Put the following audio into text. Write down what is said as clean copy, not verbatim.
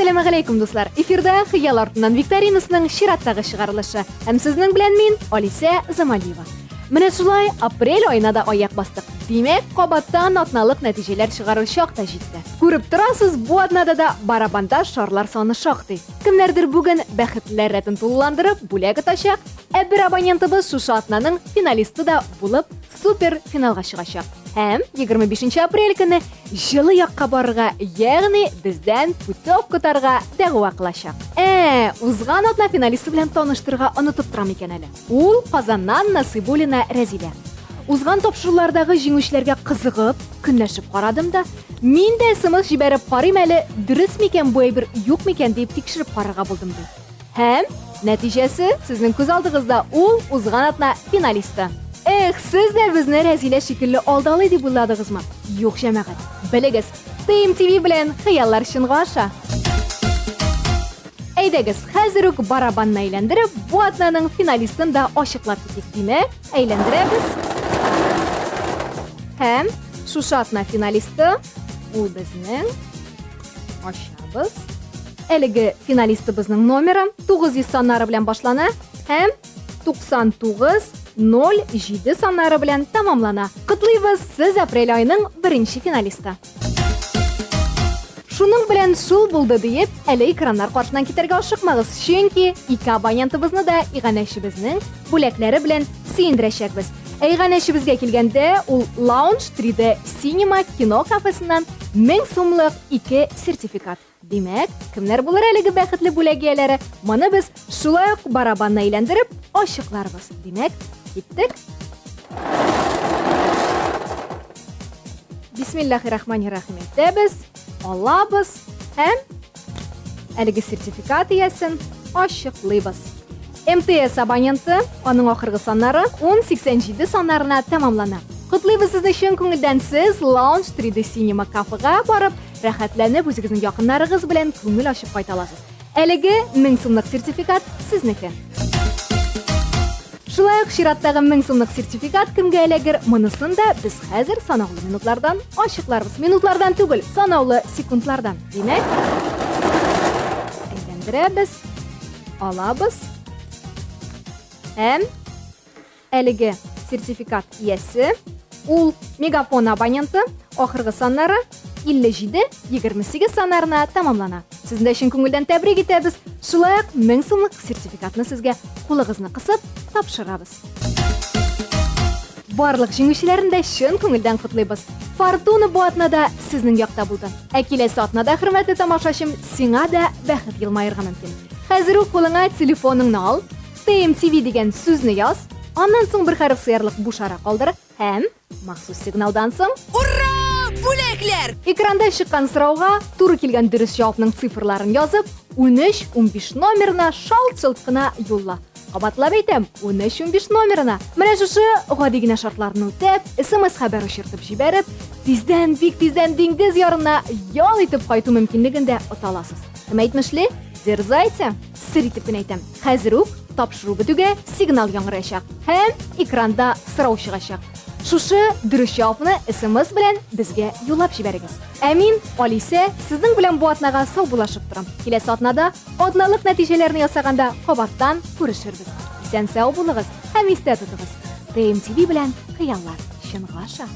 Әссәламәгаләйкүм, дуслар! Эфирда Хыял артыннан викторинасының чираттагы чыгарылышы. Һәм сезнең белән мин, Алисә Замалиева. Менә шулай апрель аена да аяк бастык. Димәк, кабаттан атналык нәтиҗәләр чыгару чак та җитте. Күреп торасыз, бу атнада да барабанда шарлар саны шактый. Кемнәрдер бүген бәхетлеләр рәтен тулыландырып, бүләк отачак, ә бер абонентыбыз шушы атнаның финалисты да булып, супер финалга чыгачак. Һәм 25 апрель көне җылы якка барырга, ягъни бездән путевка отарга дәгъва кылачак. Ә, узган атна финалисты белән таныштырырга онытып торам икән әле. Ул Казаннан Насыйбуллина Рәзилә. Узган тапшырулардагы җиңүчеләргә кызыгып, көнләшеп карадым да, мин дә смс җибәреп карыйм әле, дөрес микән бу әйбер, юк микән дип тикшереп карарга булдым ди. Һәм нәтиҗәсе сезнең күз алдыгызда, ул узган атна финалисты. Эх, сез дә безне Рәзилә шикелле алдалый дип уйладыгызмы? Юк, җәмәгать. Белегез, ТМТВ белән хыяллар чынга аша. Әйдәгез, хәзер үк барабанны әйләндереп, бу атнаның финалистын да ачыклап китик. Димәк, әйләндерәбез. Һәм шушы атна финалисты ул безнең ачабыз. Әлеге финалистыбызның номеры 900 саннары белән башлана һәм 9907 саннары белән тәмамлана. Котлыйбыз, сез апрель аеның беренче финалисты. Шуның белән шул булды диеп, әле экраннар каршыннан китәргә ашыкмагыз, чөнки ике абонентыбызны да иганәчебезнең бүләкләре белән сөендерәчәкбез. Ә иганәчебезгә килгәндә, ул Lounge 3D Cinema кино кафесыннан 1000 сумлык ике сертификат. Димәк, кемнәр булыр әлеге бәхетле бүләк ияләре? Моны без шулай ук барабанны әйләндереп ачыкларбыз. Димәк, киттек. Бисмиллахи-рахмани-рахим әйтәбез, алабыз һәм әлеге сертификат иясен ачыклыйбыз. МТС абоненты, аның ахыргы саннары 1087 саннарына тәмамлана. Котлыйбыз сезне чын күңелдән, сез Lounge 3D Cinema кафега барып, рәхәтләнеп үзегезнең якыннарыгыз белән күңел ачып кайта аласыз. Әлеге 1000 сумлык сертификат сезнеке. Шулай ук чираттагы 1000 сумлык сертификат кемгә эләгер, монысын да без хәзер санаулы минутлардан ачыкларбыз. Минутлардан түгел, санаулы секундлардан. Димәк, әйләндерәбез, алабыз һәм әлеге сертификат иясе ул Мегафон абоненты, ахыргы саннары 57 28 саннарына тәмамлана. Сезне дә чын күңелдән тәбрик итәбез. Шулай ук 1000 сумлык сертификатны сезгә кулыгызны кысып тапшырабыз. Барлык җиңүчеләрне дә чын күңелдән котлыйбыз. Фортуна бу атнада сезнең якта булды. Ә киләсе атнада, хөрмәтле тамашачым, сиңа да бәхет елмаерга мөмкин. Хәзер үк кулыңа телефоныңны ал, ТМТВ дигән сүзне яз, аннан соң бер хәреф сыярлык буш ара калдыр һәм махсус сигналдан соң Ура! Бүләкләр! Экранда чыккан сорауга туры килгән дөрес җавапның цифрларын язып, 13 15 номерына шалт-шылт кына юлла. Кабатлап әйтәм, 13 15 номерына. Менә шушы гади генә шартларны үтәп, СМС хәбәр очыртып җибәреп, тиздән, бик тиздән диңгез ярына ял итеп кайту мөмкинлеген дә ота аласыз. Кем әйтмешли? Дерзайте! Сер итеп кенә әйтәм. Хәзер үк тапшыру бетүгә сигнал яңгыраячак һәм экранда сорау чыгачак. Шушы дөрес җавапны СМС белән безгә юллап җибәрегез. Ә мин, Алисә, сезнең белән бу атнага саубуллашып торам. Киләсе атнада атналык нәтиҗәләрне ясаганда кабаттан күрешербез. Исән сау булыгыз һәм истә тотыгыз. ТМТВ белән хыяллар чынга аша.